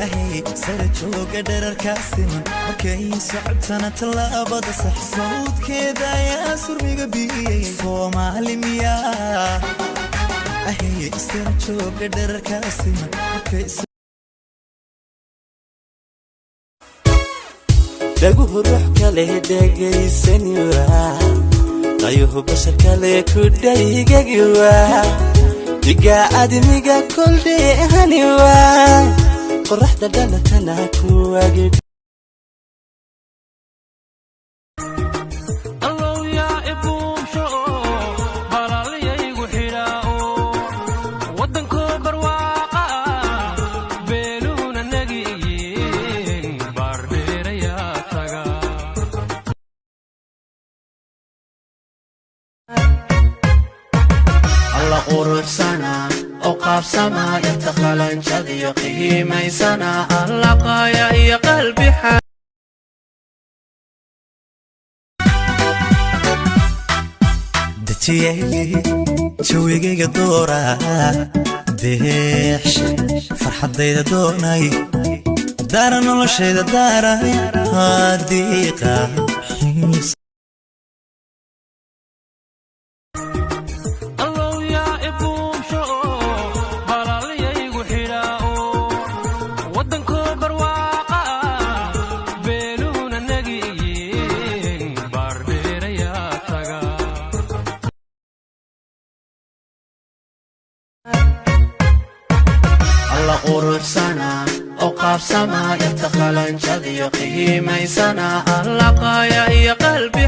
Ahay, sara jooga dherarkaa siman, markay socotana tallaabada sax, sawdkeeda ayaa surmiga biyey. Soomaali miyaa? Ahay, sara jooga dherarkaa siman, markay Dhaguhu ruux kale dhegaysani waa, dayuhu bashar kale ku dhaygagi waa, dhiga admiga koldheehani waa, qoraxda dhalatana kuwagi. Allow yaa ibuubsho oo balaalyaygu xidhaa oo waddankoo barwaaqa ah, beeluhuna negiyiin, baardheerayaa taga. Alla quruxsana oo qaabsama, inta qalanjadiyo qiimaysana, alla qaaya iyo qalbi. Dejiyey jawigayga doora, deex farxaddayda doonay, daara noloshayda daaray hadiiqa. Allow yaa ibuubsho oo balaalyaygu xidhaa oo waddankoo barwaaqa ah, beeluhuna negiyiin, baardheerayaa taga. Alla quruxsana oo qaabsama, inta qalanjadiyo qiimaysana, alla qaaya iyo qalbi.